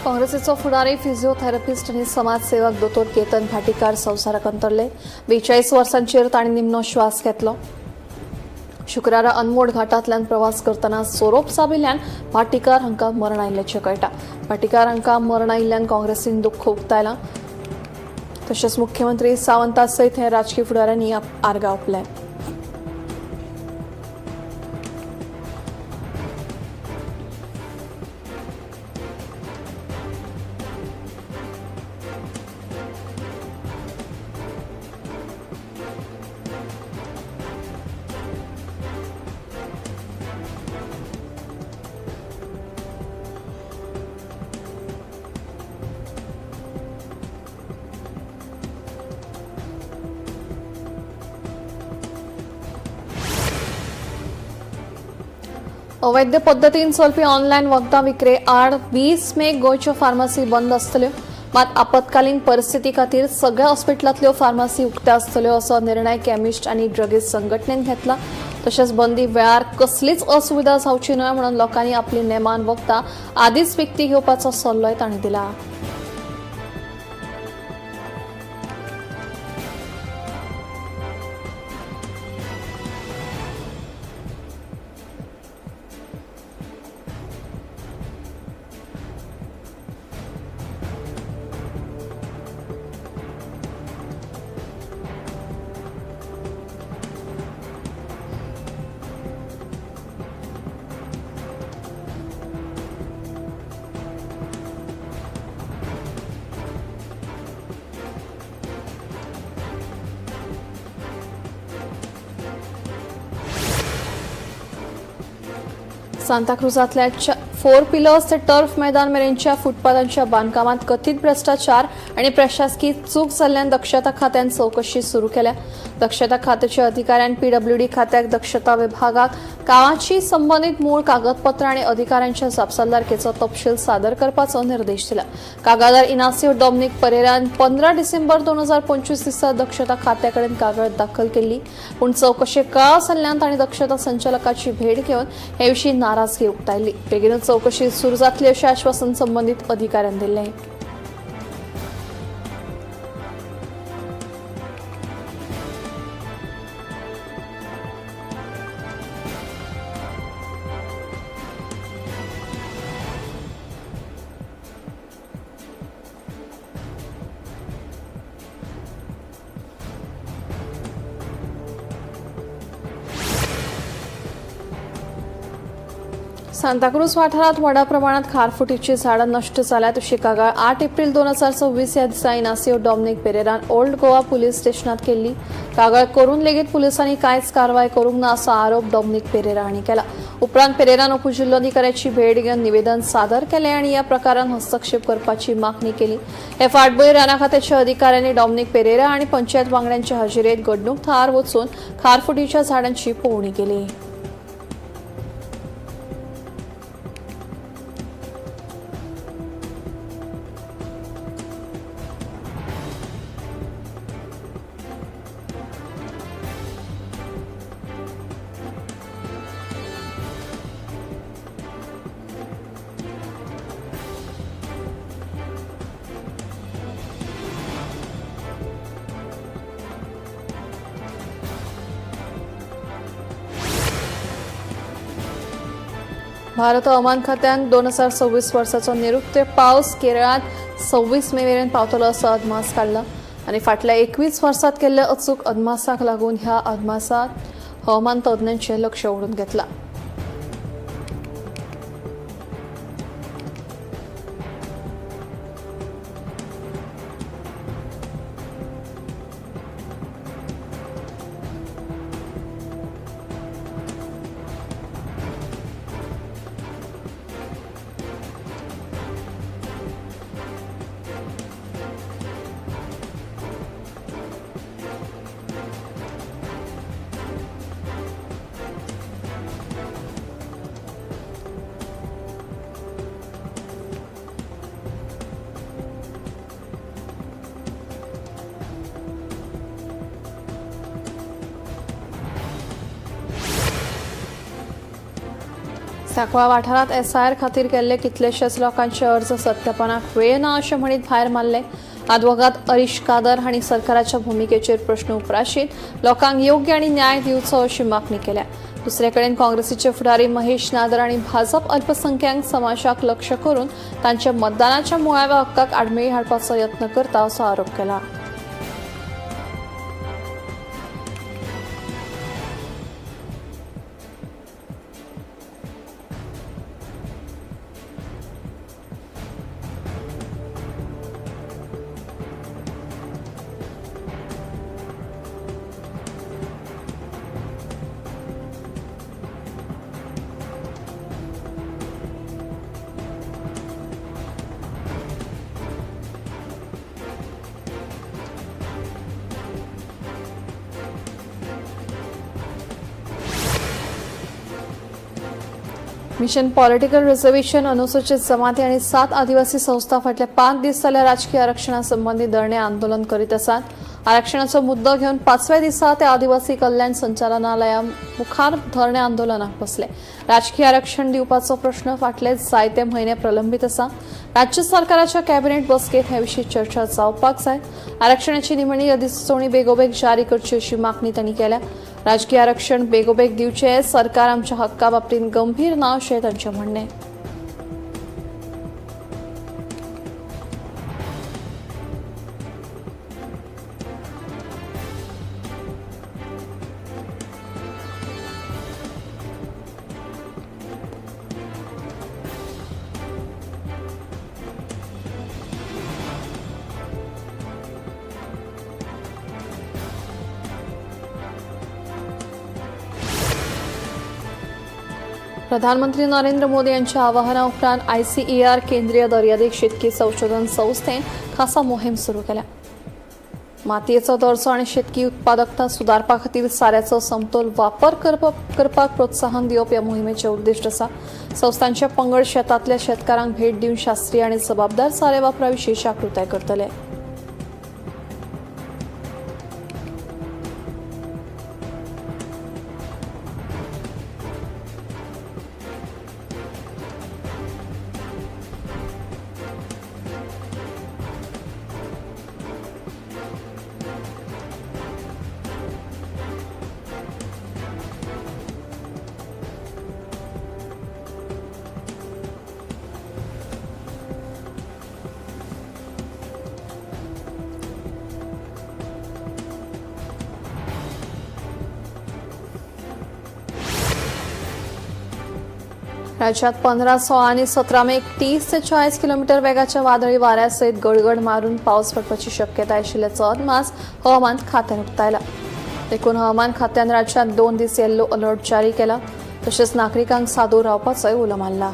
काँग्रेसीचो फुडारी फिजिओथेरपिस्ट आनी समाजसेवक दोतोर केतन भाटीकार संवसाराक अंतरले. 42 वर्सांचेर तांणी निमणो श्वास घेतलो. शुक्रारा अनमोड घाटांतल्यान प्रवास करतना सोरोप चाबिल्ल्यान भाटीकार हांकां मरण आयिल्ल्याचें कळटा. भाटीकार हांकां मरण आयिल्ल्यान काँग्रेसीन दुख्ख उक्तायलां. तशेंच मुख्यमंत्री सावंता सयत हे राजकी फुडाऱ्यांनी आर्गां ओंपलें. अवैध पद्दतीन चलपी ऑनलायन वखदां विक्रे आड 20 मे गोंयच्यो फार्मासी बंद आसतल्यो. मात आपत्कालीन परिस्थिती खातीर सगळ्या हॉस्पिटलांतल्यो फार्मासी उक्त्यो आसतल्यो असो निर्णय केमिस्ट आनी ड्रगिस्ट संघटनेन घेतला. तशेंच बंदी वेळार कसलीच असुविधा जावची न्हय म्हणून लोकांनी आपली नेमान वखदां आदींच विकती घेवपाचो सल्लोय तांणी दिला. सांताक्रुजांतल्या 4 पिलर्स ते टर्फ मैदान मेरेनच्या फुटपाथांच्या बांदकामांत कथीत भ्रश्टाचार आनी प्रशासकी चूक जाल्ल्यान दक्षता खात्यान चवकशी सुरू केल्या. दक्षता खात्याच्या अधिकाऱ्यान पीडब्ल्यूडी खात्याक दक्षता विभागाक कामाची संबंदीत मूळ कागदपत्रां आनी अधिकाऱ्यांच्या जापसालदारकेचो तपशील सादर करपाचो निर्देश दिला. कागाळदार इनासियो डॉमनिक परेरान 15 डिसेंबर 2025 दिसा दक्षता खात्याकडेन कागद दाखल केल्ली. पूण चवकशे कळाव जाल्ल्यान तांणी दक्षता संचालकाची भेट घेवन हे विशीं नाराजगी उक्तायली. बेगीनच चवकशी सुरू जातली अशें आश्वासन संबंदीत अधिकाऱ्यान दिल्लें. सांताक्रूज वाठारांत व्हडा प्रमाणात खारफुटीची झाडां नश्ट जाल्यात अशी कागाळ 8 एप्रिल 2026 ह्या दिसा इनासियो डॉमनिक पेरेरान ओल्ड गोवा पुलीस स्टेशनात केल्ली. कागाळ करून लेगीत पुलिसांनी कांयच कारवाय करूंक ना असो आरोप डॉमनिक पेरेरा हांणी केला. उपरांत पेरेरान उपजिल्लोधिकाऱ्याची भेट घेवन निवेदन सादर केलें आनी ह्या प्रकारान हस्तक्षेप करपाची मागणी केली. हे फाटभूंयेर राना खात्याच्या अधिकाऱ्यांनी डॉमनिक पेरेरा आनी पंचायत वांगड्यांच्या हाजेरेंत घडणूक थळार वचून खारफुटीच्या झाडांची पळोवणी केली. भारत हवामान खात्यान 2026 वर्साचो नैऋत्य पावस केरळांत 26 मे मेरेन पावतलो असो अदमास काडला आनी फाटल्या 21 वर्सांत केल्ल्या अचूक अदमासाक लागून ह्या अदमासात हवामान तज्ञांचें लक्ष ओडून घेतलां. सांकवाळ वाठारांत एसआयआर खातीर केल्ले कितलेशेच लोकांचे अर्ज सत्यापनाक वेळ ना अशें म्हणीत भायर मारले. आदवोगाद अरीश कादर हांणी सरकाराच्या भुमिकेचेर प्रश्न उप्राशीत लोकांक योग्य आनी न्याय दिवचो अशी मागणी केल्या. दुसरे कडेन काँग्रेसीचे फुडारी महेश नादर आनी भाजप अल्पसंख्याक समाजाक लक्ष करून तांच्या मतदानाच्या मुळाव्या हक्काक आडमेळी हाडपाचो यत्न करता असो आरोप केला. मिशन पॉलिटिकल रिझर्वेशन अनुसूचित जमाती आणि 7 आदिवासी संस्था फाटले 5 दीस जाल्यार राजकीय आरक्षणा संबंदी धरणे आंदोलन करीत आसात. आरक्षणाचो मुद्दो घेवन 5व्या दिसा ते आदिवासी कल्याण संचालनालया मुखार धरणे आंदोलनाक बसले. राजकीय आरक्षण दिवपाचो प्रश्न फाटले जायते म्हयने प्रलंबीत आसा. राज्य सरकाराच्या कॅबिनेट बसकेत हे विशीं चर्चा जावपाक जाय. आरक्षणाची निमणी अधिसुचोवणी बेगोबेग जारी करची अशी मागणी तांणी केल्या. राजकीय आरक्षण बेगोबेग दिवचे, सरकार आमच्या हक्का बाबतीत गंभीर ना अशें तांचें म्हणणें. प्रधानमंत्री नरेंद्र मोदी यांच्या आवाहना उपरांत आयसीईआर केंद्रीय दर्यादेग शेतकी संशोधन संस्थेन खासा मोहीम सुरू केल्या. मातयेचो दर्जो आनी शेतकी उत्पादकता सुदारपा खातीर साऱ्याचो समतोल वापर करपाक प्रोत्साहन दिवप ह्या मोहिमेचें उद्दिश्ट आसा. संस्थांचे पंगड शेतांतल्या शेतकारांक भेट दिवन शास्त्रीय आनी जबाबदार सारे वापरा विशीं जागृताय करतले. राज्यात 15, 16 आणि 17 मे 30 ते 40 किलोमीटर वेगाच्या वादळी वाऱ्यासहित गडगड मारून पावस पडपाची शक्यता आशिल्ल्याचो अदमास हवामान खात्यान उक्तायला. देखून हवामान खात्यान राज्यात 2 दीस येल्लो अलर्ट जारी केला. तशेंच नागरिकांक सादूर रावपाचोय उलो मारला.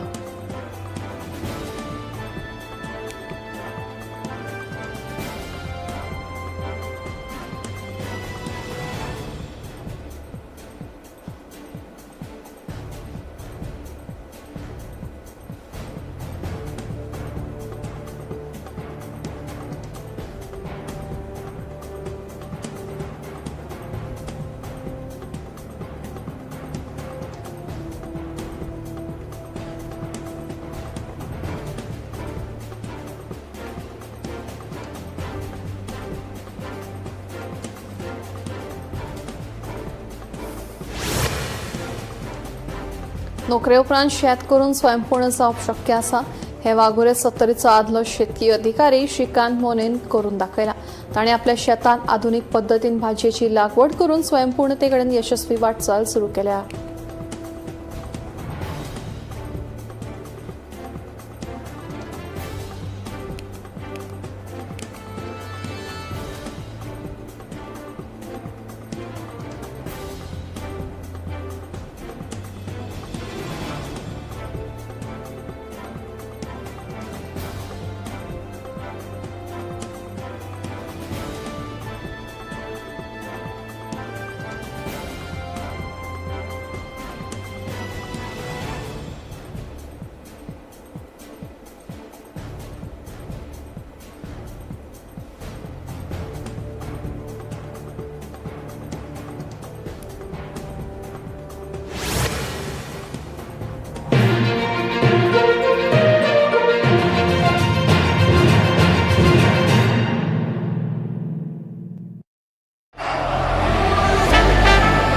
नोकरे उपरांत शेत करून स्वयंपूर्ण जावप शक्य आसा हे वाघोरे सत्तरीचो आदलो शेतकी अधिकारी श्रीकांत मोनेन करून दाखयला. ताणें आपल्या शेतांत आधुनीक पद्दतीन भाजयेची लागवड करून स्वयंपूर्णते कडेन यशस्वी वाटचाल सुरू केल्या.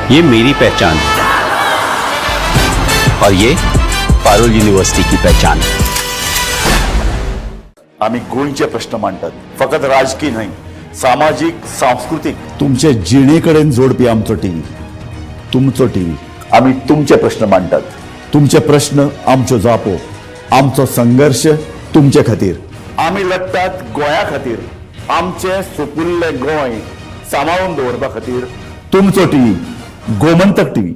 ये मेरी पहचान है और ये पारुल यूनिवर्सिटी की पहचान है। आम्ही गोंयचे प्रश्न मांडटात, फकत राजकीय न्हय, सामाजीक, सांस्कृतीक। तुमचे जिणेकडेन जोडपी आमचो टीव्ही, तुमचो टीव्ही। आम्ही तुमचे प्रश्न मांडटात। तुमचे प्रश्न आमच्यो जापो, आमचो संघर्श तुमचे खातीर। आम्ही लढटात गोंया खातीर, आमचें सुपुल्लें गोंय सांबाळून दवरपा खातीर। तुमचो टीव्ही, गोमंतक टीव्ही।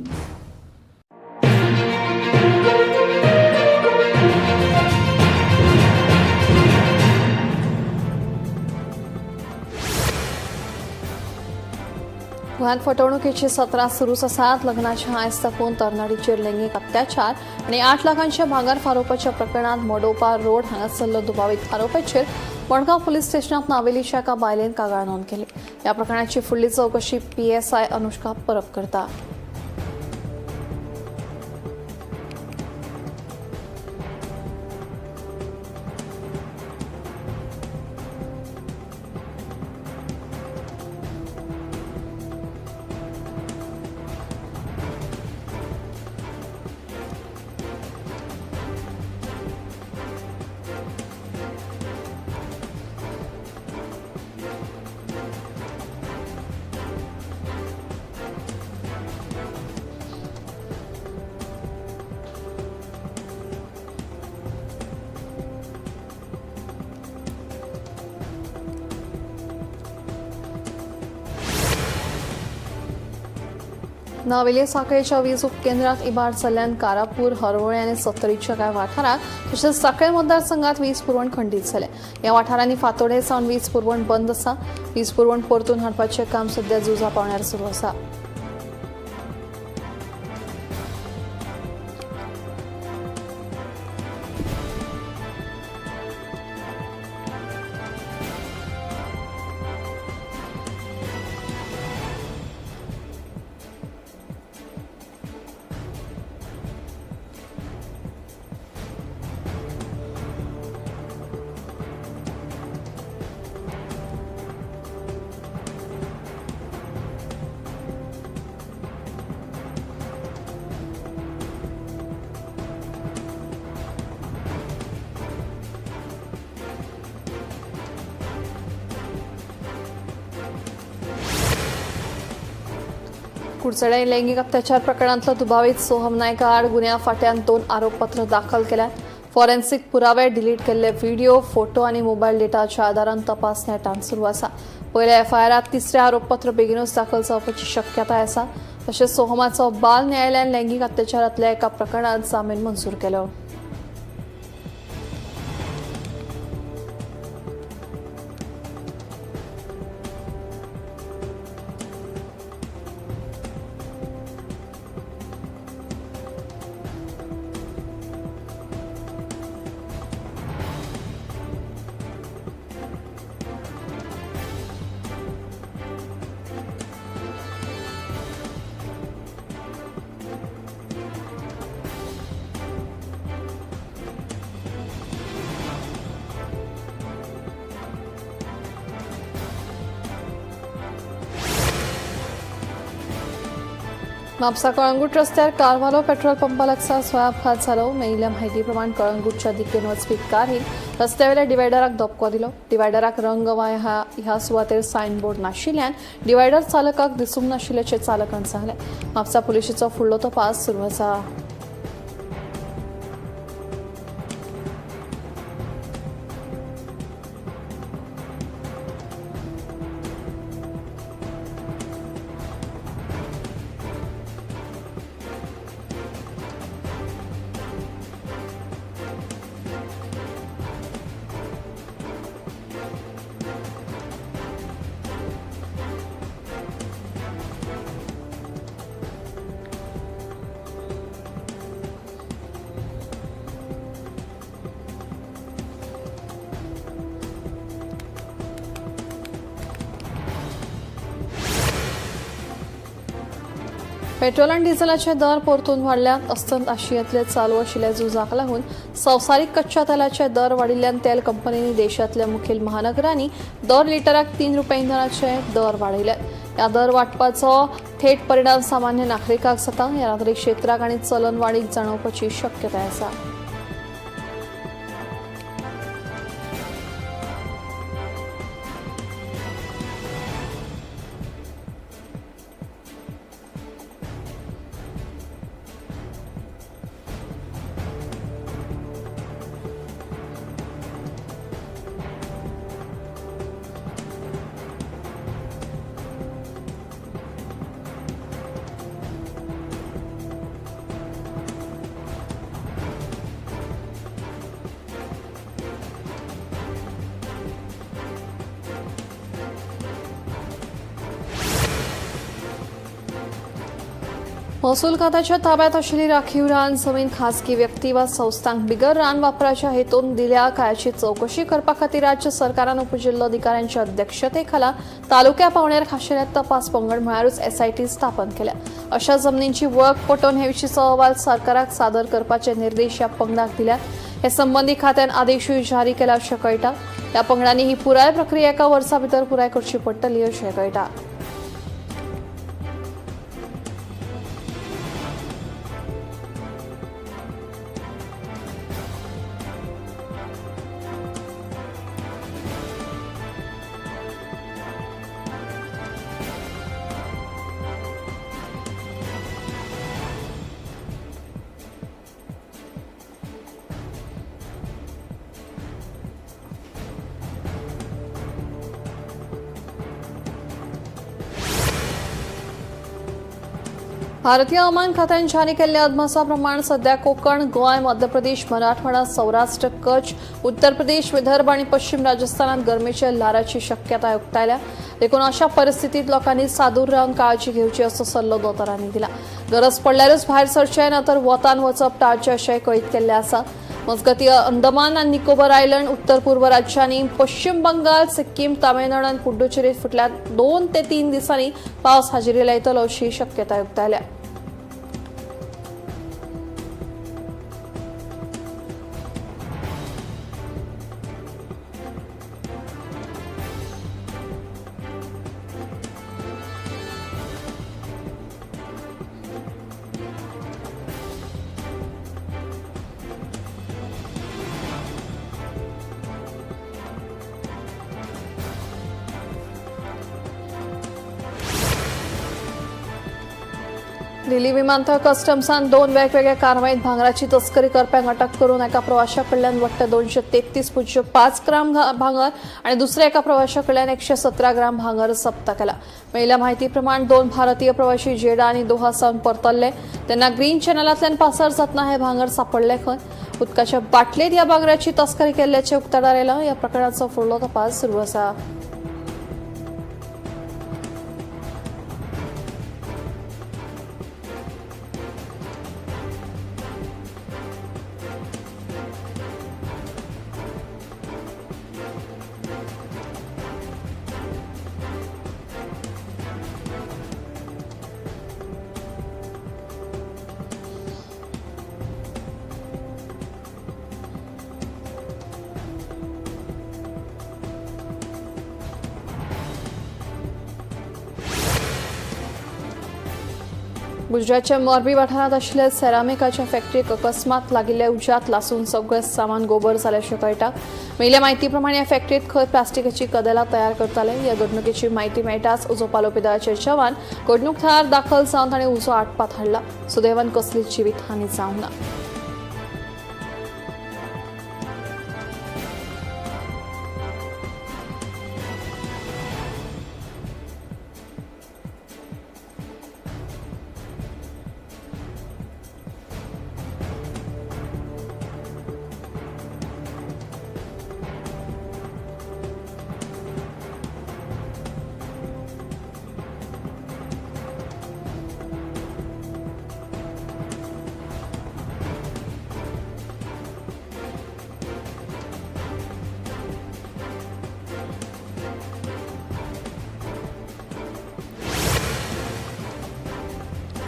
गोंयांत फटवणुकीची सत्रां सुरूच आसात। लग्नाच्या आयज दाखोवन तरणाटीचेर लैंगीक अत्याचार आनी 8 लाखांच्या भांगर फारोवपाच्या प्रकरणांत मडोपा रोड हांगासरलो दुबावीत आरोपाचेर मडगांव पुलीस स्टेशनांत नावेलीच्या एका बायलेन कागाळ नोंद केली। ह्या प्रकरणाची फुडली चवकशी पीएसआय अनुष्का परब करता। नावेले साखळेच्या वीज उपकेंद्रात इबाड जाल्ल्यान कारापूर, हरवळे आनी सत्तरीच्या कांय वाठारांत तशेंच साखळे मतदारसंघात वीज पुरवण खंडीत जाल्या। ह्या वाठारांनी फातोडे सावन वीज पुरवण बंद आसा। वीज पुरवण परतून हाडपाचें काम सध्या झुजा पावण्यार सुरू आसा। कुडचडे लैंगिक अत्याचार प्रकरणातलो दुबावीत सोहम नायका आड गुन्यांव फाट्यान 2 आरोपपत्र दाखल केल्यात। फॉरेन्सिक पुरावे, डिलीट केल्ले व्हिडिओ, फोटो आनी मोबायल डेटाच्या आदारान तपास नेटान सुरू आसा। पयल्या एफआयआरात तिसरें आरोपपत्र बेगीनूच दाखल जावपाची शक्यताय आसा। तशेंच सोहमाचो बाल न्यायालयान लैंगिक अत्याचारांतल्या एका प्रकरणात जामीन मंजूर केलो। म्हापसा कळंगूट रस्त्यार कारवालो पेट्रोल पंपा लागसार स्वय अपघात जालो। मेळिल्ल्या म्हायती प्रमाण कळंगूटच्या दिकेन वचपी कारीन रस्त्यावेल्या डिवायडराक धपको दिलो। डिवायडराक रंग वा ह्या सुवातेर सायन बोर्ड नाशिल्ल्यान डिवायडर चालकाक दिसूंक नाशिल्ल्याचें चालकान सांगलें। म्हापसा पुलिशेचो फुडलो तपास सुरू आसा। पेट्रोल आनी डिझेलाचे दर परतून वाडल्यात। अस्तंत आशियांतले चालू आशिल्ल्या झुजाक लागून संवसारीक कच्च्या तेलाचे दर वाडिल्ल्यान तेल कंपनींनी देशांतल्या मुखेल महानगरांनी दर लिटराक 3 रुपया इंधनाचे दर वाडयल्यात। ह्या दर वाडपाचो थेट परिणाम सामान्य नागरिकांक जाता. येरादारी क्षेत्राक आनी चलनवाडीक जाणवपाची शक्यताय आसा. महसूल खात्याच्या ताब्यात आशिल्ली राखीव रान जमीन खासगी व्यक्ती वा संस्थांक बिगर रान वापराच्या हेतून दिल्या कायाची चवकशी करपा खातीर राज्य सरकारान उपजिल्लोधिकाऱ्यांच्या अध्यक्षतेखाला तालुक्या पावंड्यार खाशेल्या तपास पंगड म्हळ्यारूच एसआयटी स्थापन केल्या. अशा जमनींची वळख पटोवन हे विशींचो अहवाल सरकाराक सादर करपाचे निर्देश ह्या पंगडाक दिल्यात. हे संबंदी खात्यान आदेशूय जारी केला अशें कळटा. ह्या पंगडांनी ही पुराय प्रक्रिया एका वर्सा भितर पुराय करची पडटली अशें कळटा. भारतीय हवामान खात्यान जारी केल्ल्या अदमासा प्रमाण सध्या कोकण, गोंय, मध्य प्रदेश, मराठवाडा, सौराष्ट्र, कच्छ, उत्तर प्रदेश, विदर्भ आनी पश्चिम राजस्थानात गरमेच्या ल्हाराची शक्यताय उक्तायल्या. देखून अशा परिस्थितीत लोकांनी सादूर रावन काळजी घेवची असो सल्लो दोतोरांनी दिला. गरज पडल्यारूच भायर सरचें ना तर वतान वचप टाळचें अशें कळीत केल्लें आसा. मजगतीं अंदमान आनी निकोबार आयलंड, उत्तर पूर्व राज्यांनी, पश्चिम बंगाल, सिक्कीम, तामिळनाडू आनी पुडुचेरीत फुडल्या 2 ते 3 दिसांनी पावस हाजेरी लायतलो अशी शक्यताय उक्तायल्या. दिल्ली विमानतळ कस्टम्सान 2 वेगवेगळ्या कारवायेत भांगराची तस्करी करप्यांक अटक करून एका प्रवाशा कडल्यान वट्ट 233.5 ग्राम भांगर आनी दुसऱ्या एका प्रवाशा कडल्यान 117 ग्राम भांगर जप्त केला. मेळिल्ल्या म्हायती प्रमाण 2 भारतीय प्रवाशी जेडा आनी दोहा सावन परतल्ले तेन्ना ग्रीन चॅनलांतल्यान पासार जातना हे भांगर सापडले खंय. उदकाच्या बाटलेत ह्या भांगराची तस्करी केल्ल्याचें उक्ताडार आयलां. ह्या प्रकरणाचो फुडलो तपास सुरू आसा. गुजरातच्या मोरबी वाठारांत आशिल्ल्या सेरामिकाच्या फॅक्टरीक अकस्मात लागिल्ल्या उज्यांत लासून सगळें सामान गोबर जाल्याचें कळटा. मेळिल्ल्या म्हायती प्रमाण ह्या फॅक्टरीत खंय प्लास्टिकाची कदेलां तयार करताले. ह्या घडणुकेची म्हायती मेळटाच उजो पालोवपी दळाचे जवान घडणूक थळार दाखल जावन ताणें उजो आटपात हाडला. सुदैवान कसलीच जिवीत हानी जावंक ना.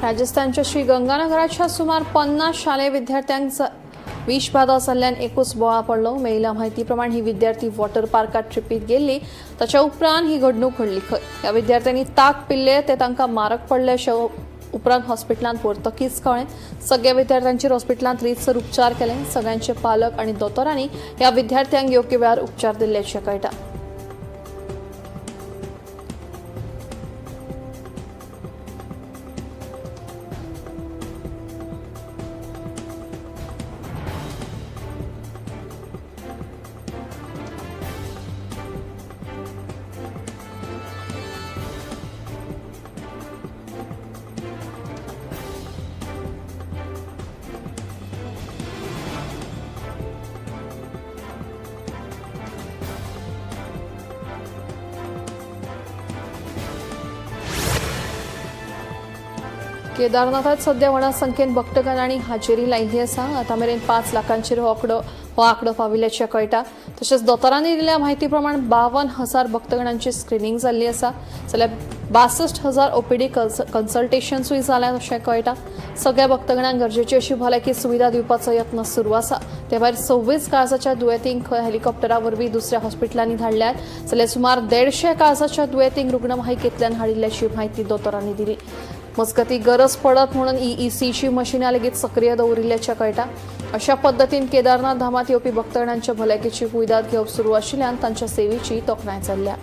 राजस्थानच्या श्री गंगानगराच्या सुमार 50 शालेय विषबाधा जाल्ल्यान एकूच बोळा पडलो. मेळिल्ल्या म्हायती प्रमाण ही विद्यार्थी वॉटर पार्कात ट्रिपीत गेल्ली. ताच्या उपरांत ही घडणूक घडली खंय. ह्या विद्यार्थ्यांनी ताक पिल्ले ते तांकां मारक पडले अशें उपरांत हॉस्पिटलांत व्हरतकीच कळ्ळें. सगळ्या विद्यार्थ्यांचेर हॉस्पिटलांत रितसर उपचार केले. सगळ्यांचे पालक आनी दोतोरांनी ह्या विद्यार्थ्यांक योग्य वेळार उपचार दिल्ल्याचें कळटा. केदारनाथात सध्या व्हडा संख्येन भक्तगणांनी हाजेरी लायिल्ली आसा. आतां मेरेन 5 लाखांचेर हो आंकडो पाविल्ल्याचें कळटा. तशेंच दोतोरांनी दिल्ल्या म्हायती प्रमाण 52,000 भक्तगणांची स्क्रिनींग जाल्ली आसा, जाल्यार 62,000 ओपीडी कन्सल्टेशन्सूय जाल्यात अशें कळटा. सगळ्या भक्तगणांक गरजेची अशी भलायकी सुविधा दिवपाचो यत्न सुरू आसा. ते भायर 26 काळजाच्या दुयेंतींक खंय हेलिकॉप्टरा वरवीं दुसऱ्या हॉस्पिटलांनी धाडल्यात, जाल्यार सुमार 150 काळजाच्या दुयेंतींक रुग्णवाहिकेंतल्यान हाडिल्ल्याची म्हायती दोतोरांनी दिली. मजगती गरज पडत म्हणून ईईसीची मशिनां लेगीत सक्रीय दवरिल्ल्याचें कळटा. अशा पद्दतीन केदारनाथ धामात येवपी भक्तगणांच्या भलायकेची कुयदाद घेवप सुरू आशिल्ल्यान तांच्या सेवेची तोखणाय चल्ल्या.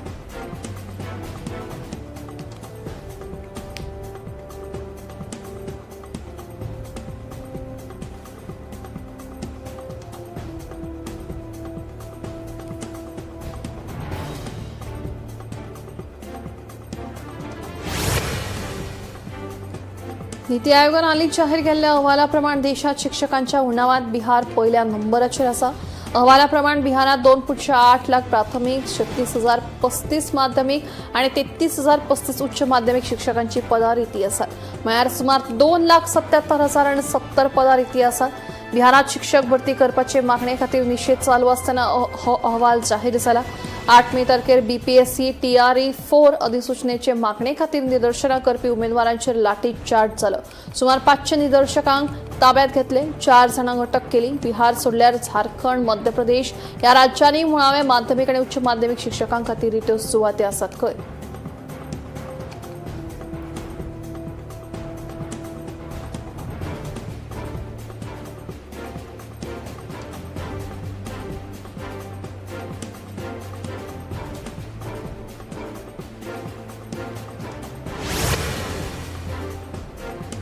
नीती आयोगान हालींच जाहीर केल्ल्या अहवाला प्रमाण देशात शिक्षकांच्या उणावात बिहार पयल्या नंबराचेर आसा. अहवाला प्रमाण बिहारात 2.8 लाख प्राथमिक, 36,035 माध्यमिक आणि 33,035 उच्च माध्यमिक शिक्षकांची पदां रिती आसात. म्हळ्यार सुमार 2,77,070 पदां रिती आसात. बिहारात शिक्षक भरती करपाचे मागणे खातीर निशेध चालू आसतना हो अहवाल जाहीर जाला. 8 मे तारखेर बीपीएससी टीआरई 4 अधिसूचनेचे मागणे खातीर निदर्शनां करपी उमेदवारांचेर लाठी चार्ज जालो. सुमार 500 निदर्शकांक ताब्यात घेतले. 4 जाणांक अटक केली. बिहार सोडल्यार झारखंड, मध्य प्रदेश ह्या राज्यांनी मुळावे माध्यमिक आनी उच्च माध्यमिक शिक्षकां खातीर रित्यो सुवाती आसात खंय.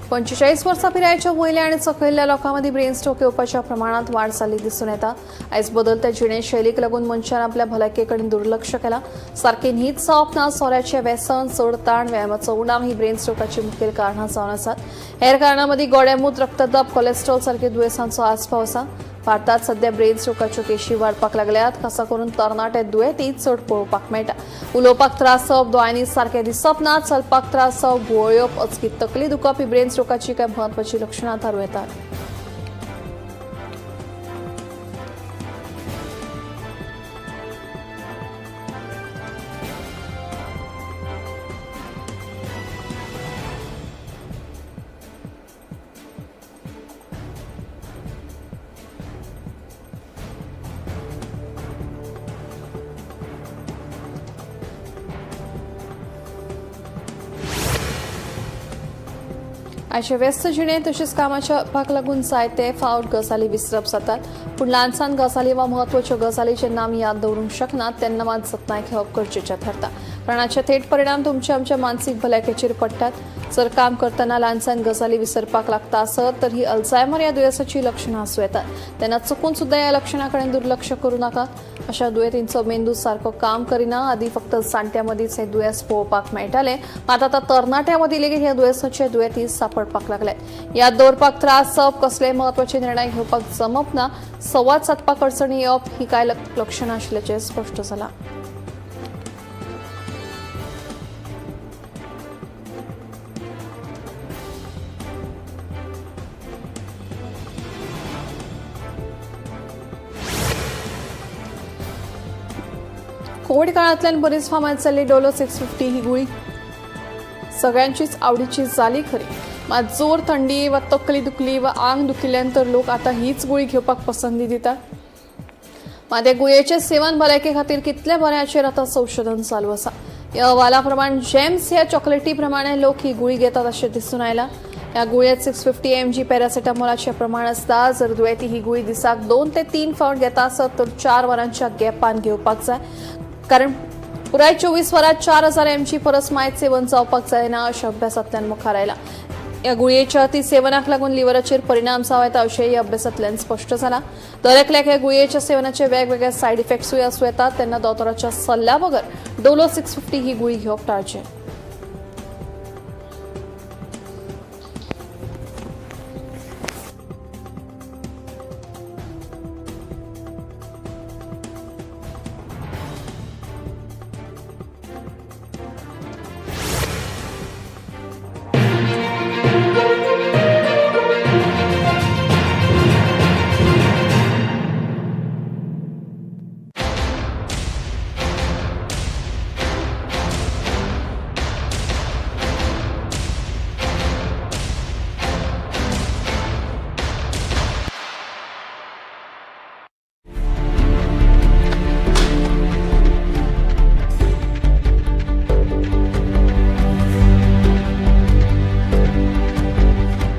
पंचेचाळीस वर्सां पिरायेच्या वयल्या आनी सकयल्ल्या लोकां मदीं ब्रेन स्ट्रोक येवपाच्या प्रमाणांत वाड जाल्ली दिसून येता. आयज बदलत्या जिणेशैलीक लागून मनशान आपल्या भलायके कडेन दुर्लक्ष केलां. सारकी न्हीद जावप ना, सोऱ्याचें व्यसन, चड ताण, व्यायामाचो उणाव ही ब्रेन स्ट्रोकाची मुखेल कारणां जावन आसात. हेर कारणां मदीं गोडेंमूत, रक्तदाब, कोलेस्ट्रॉल सारके दुयेंसांचो आस्पाव आसा. भारतात सध्या ब्रेन स्ट्रोकाच्यो केशी वाडपाक लागल्यात. खासा करून तरणाटे दुयेंती चड पळोवपाक मेळटा. उलोवपाक त्रास जावप, दोळ्यांनी सारकें दिसप ना, चलपाक त्रास जावप, घुंवळ येवप, अचकीत तकली दुखप ही ब्रेन स्ट्रोकाची कांय म्हत्वाची लक्षणां थारूं येतात. आयचे व्यस्त जिणेंत तशेंच कामाच्या व्यापाक लागून जायते फावट गजाली विसरप जातात. पूण ल्हान सान गजाली वा म्हत्वाच्यो गजाली जेन्ना आमी याद दवरूंक शकनात तेन्ना मात जतनाय घेवप गरजेचें थारता. कारण हाचे थेट परिणाम तुमच्या आमच्या मानसीक भलायकेचेर पडटात. जर काम करतना ल्हान सान गजाली विसरपाक लागता आसत तर ही अल्झायमर ह्या दुयेंसाची लक्षणां आसूं येतात. तेन्ना चुकून सुद्दां ह्या लक्षणां कडेन दुर्लक्ष करूं नाकात. अशा दुयेंतींचो मेंदू सारको काम करिना. आदी फक्त जाणट्यां मदींच हें दुयेंस पळोवपाक मेळटालें, मात आतां तरणाट्यां मदीं लेगीत ह्या दुयेंसाचे दुयेंती सापडपाक लागले. याद दवरपाक त्रास जावप, कसलेय म्हत्वाचे निर्णय घेवपाक जमप ना, संवाद सादपाक अडचणी येवप ही कांय लक्षणां आशिल्ल्याचें स्पश्ट जालां. कोविड काळांतल्यान बरीच फामाद जाल्ली डोलो 650 ही गुळी सगळ्यांचीच आवडीची जाली खरी, मात जोर, थंडी वा तकली दुखली वा आंग दुखिल्ल्यान तर लोक आतां हीच गुळी घेवपाक पसंती दितात. मात ह्या गुळयेचें सेवन भलायके खातीर कितलें बरें हाचेर आतां संशोधन चालू आसा. ह्या अहवाला प्रमाण जेम्स ह्या चॉकलेटी प्रमाणे लोक ही गुळी घेतात अशें दिसून आयलां. ह्या गुळयेत 650 mg पॅरासिटामॉलाचें प्रमाण आसता. जर दुयेंती ही गुळी दिसाक 2 ते 3 फावट घेता आसत तर 4 वरांच्या गॅपान घेवपाक जाय, कारण पुराय 24 वरांत 4000 mg परस मायत सेवन जावपाक जायना अशें अभ्यासांतल्यान मुखार आयलां. ह्या गुळयेच्या अति सेवनाक लागून लिव्हराचेर परिणाम जावं येता अशेंय ह्या अभ्यासांतल्यान स्पश्ट जालां. दर एकल्याक ह्या गुळयेच्या सेवनाचे वेगवेगळे सायड इफेक्ट्सूय आसूं येतात. तेन्ना दोतोराच्या सल्ल्या बगर डोलो 650 ही गुळी घेवप टाळचें.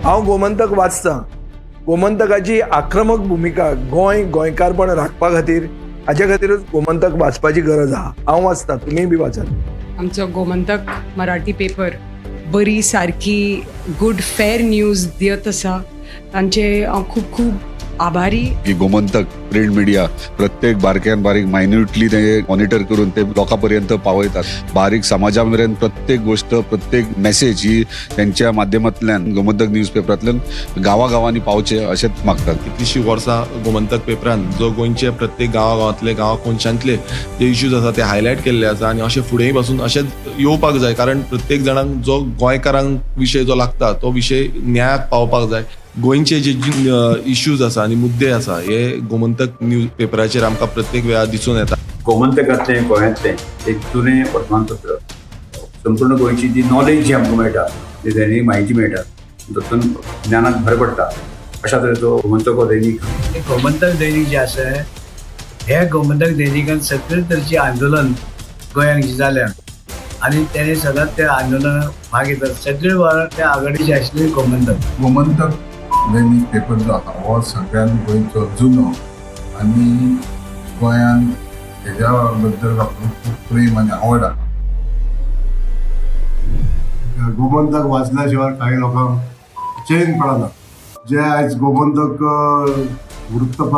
हांव गोमंतक वाचतां. गोमंतकाची आक्रमक भुमिका गोंय गोंयकारपण राखपा खातीर, हाच्या खातीरूच गोमंतक वाचपाची गरज आहा. हांव वाचतां, तुमीय बी वाचात. आमचो गोमंतक मराठी पेपर बरी सारकी गुड फेर न्यूज दियत आसा. तांचे हांव खूब खूब आभारी. की गोमंतक प्रिंट मिडिया प्रत्येक बारक्यान बारीक मायन्युटली ते मॉनिटर करून ते लोकां पर्यंत पावयतात. बारीक समाजा मेरेन प्रत्येक गोष्ट, प्रत्येक मेसेज ही त्यांच्या माध्यमांतल्यान गोमंतक न्यूज पेपरांतल्यान गांवागांवांनी पावचे अशेंच मागतात. कितलीशीं वर्सां गोमंतक पेपरान जो गोंयचे प्रत्येक गांवागांवांतले, गांवा कोनशांतले जे इश्यूज आसा ते हायलायट केल्ले आसा आनी अशें फुडेंय पासून अशेंच येवपाक जाय, कारण प्रत्येक जाणांक जो गोंयकारांक विशय जो लागता तो विशय न्यायाक पावपाक जाय. गोंयचे जे इश्यूज आसा आनी मुद्दे आसा हे गोमंतक न्यूज पेपराचेर आमकां प्रत्येक वेळार दिसून येता. गोमंतकांतलें गोंयांतलें एक जुनें वर्तमानपत्र. संपूर्ण गोंयची जी नॉलेज जी आमकां मेळटा, जी दैनीक म्हायती मेळटा, तातूंत ज्ञानाक भर पडटा. अशा तरेचो गोमंतक हो दैनीक. गोमंतक दैनिक जे आसा, हे गोमंतक दैनिकान सगळे तरेचे आंदोलन गोंयांत जे जाल्या आनी तेणे सदांच त्या आंदोलनात भाग घेतात. सगळे वेळार त्या आघाडीचे आशिल्ले गोमंतक. गोमंतक दैनीक पेपर जो आसा हो सगळ्यान गोंयचो जुनो आनी गोंयान हेज्या बद्दल लोकांक खूब प्रेम आनी आवड आसा. गोमंतक वाचल्या शिवाय काही लोकांक चैन पडना. जे आयज गोमंतक वृत्तपत्र